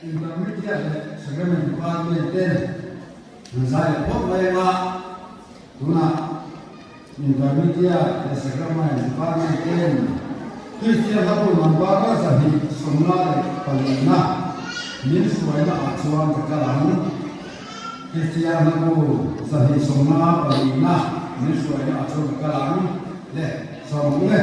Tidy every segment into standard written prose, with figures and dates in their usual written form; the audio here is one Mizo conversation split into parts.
Intermediate leh Sacrament Department ten an zai leh phawt mai anga tunah Intermediate leh Sacrament Department ten Kristian hlabu number 254 na min hruaina ah chuan ka kal ang. Kristian hlabu 254 na min hruaina ah chuan ka kal ang le sawm ang le.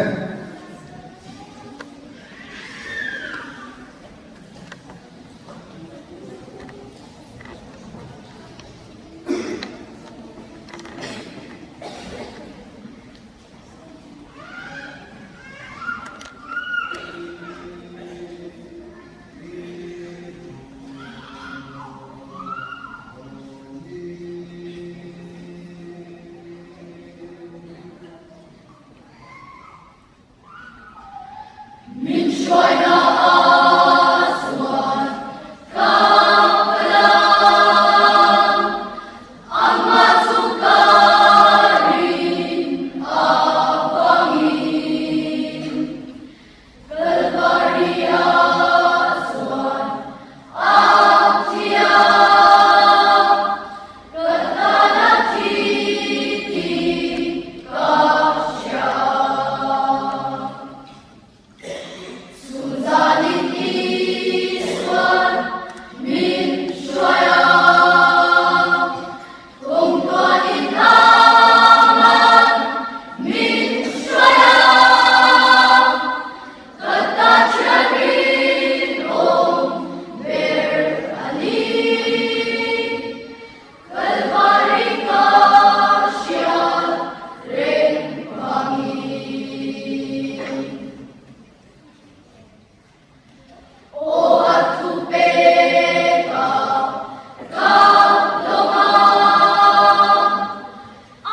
Min hruaina ah chuan ka kal ang, amah chu ka rin avangin. Kalvaria chuan a thiam, ka tan a thi tih ka hria. Chhunzanin Isuan min hruai a, Kumtuanin Aman min hruai a, ka ta thianrin awm ber a ni. Kalvari ka hriat reng vangin. Aw a thu peka ka lawm a,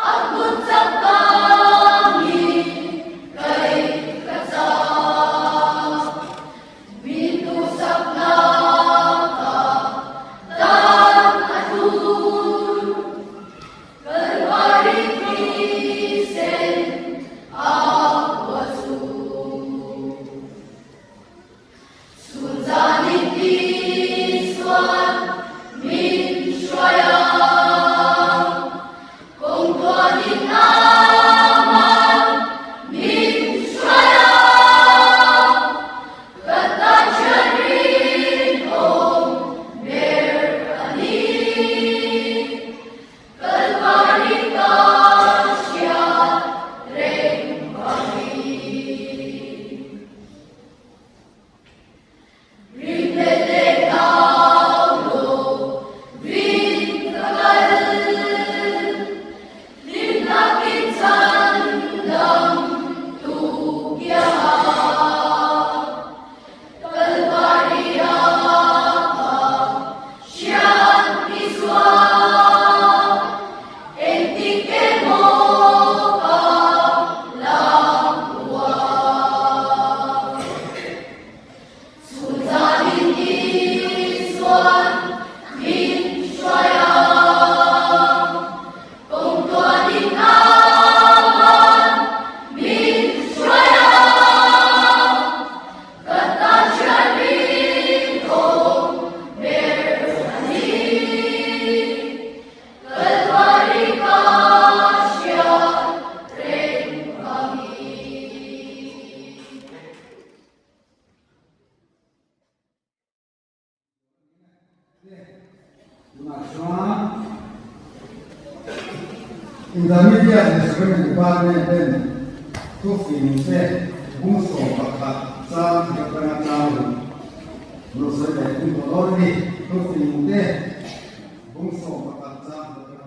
a kut chak tangin kai ka chak. Min duhsakna ka tan a tul. Kalvari thisen a hua chu. Chhunzanin Isuan min hruai a, kawngtuanin Aman min hruai a. Ka ta thianrin awm ber a ni. Kalvari ka hriat reng vangin. Rinhlelh leh hlau lo vin ka kal. Hlim takin chhan dam tu kiangah. Kalvaria ka hriat Isua, engtik emaw ka la hmu ang. Chhunzanin Isuan min hruai ang, kawngtuanin Aman min hruai ang. Ka ta thianrin awm ber a ni. Kalvari ka hriat reng vangin. Tunah chuan Intermediate leh Secondary Department ten thufing te bung 11 chang khat atanga chang ruk lo sawi leh tum tawh dawn a ni. Thufing te bung 11 chang khat atanga.